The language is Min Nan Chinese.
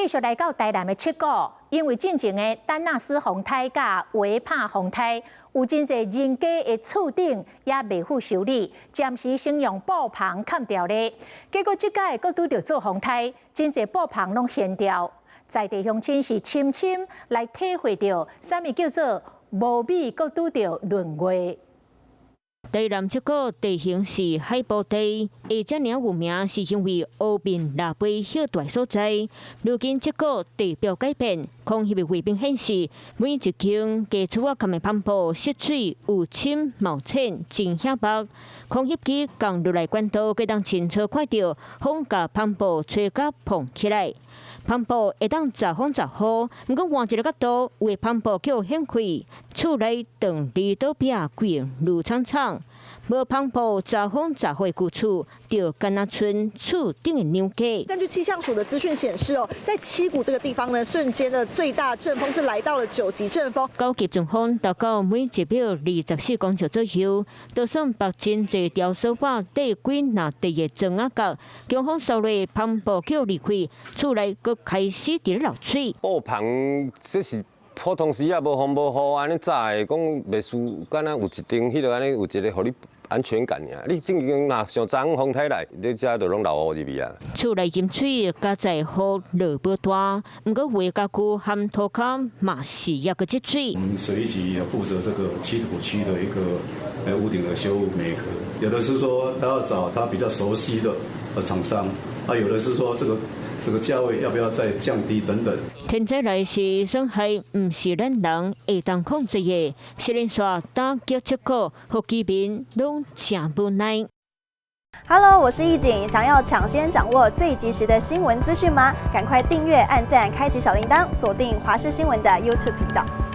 繼續來到台南的七股，因為進前的丹娜絲風颱佮維帕風颱，有真濟人家的厝頂猶未赴修理，暫時先用布棚崁牢咧。結果這擺閣拄著做風颱，真濟布棚攏掀掉。在地鄉親是深深來體會著，啥物叫做無米閣拄著閏月。台南這個地形是海埔地，會遮爾有名，是因為烏面蜊飛葉大所在。如今這個地表改變，空翕的衛兵顯示，每一間家厝仔崁的帆布失水有深有淺，真顯目。空翕機降落來管道，會當清楚看著風共帆布吹甲膨起來。帆布會當遮風遮雨，毋過換一个角度，有的帆布予掀開，厝內長離島壁規亂氅氅。無帆布遮風遮雨的舊厝，就敢若賰厝頂的娘家。根據氣象署的資訊顯示，哦，在七股這個地方呢，瞬間的最大陣風是來到了9級陣風。9級陣風達到每一秒24公尺左右，就算縛真濟條索耙綴幾若塊的磚仔角，強風掃落帆布予離開，厝內閣開始佇咧漏水。布棚這是普通時啊，無風無雨按呢紮的，講袂輸，敢若有一定彼落按呢有一个予你安全感爾。你正經若像昨昏風颱來，你遮就攏漏雨入去啊。厝內淹水，加載雨落無大，毋過有的家具和塗跤嘛是猶閣積水。我們水利局有負責這個七股區的一個屋頂的修復媒合，有的是說他要找他比較熟悉的廠商，啊，有的是說這個價位要不要再降低等等。天災來時，損害毋是咱人會當控制的，是連續打擊七股，予居民攏誠無奈。 Hello，我是易景，想要搶先掌握最及時的新聞資訊嗎？趕快訂閱、按讚、開啟小鈴鐺，鎖定華視新聞的 YouTube 頻道。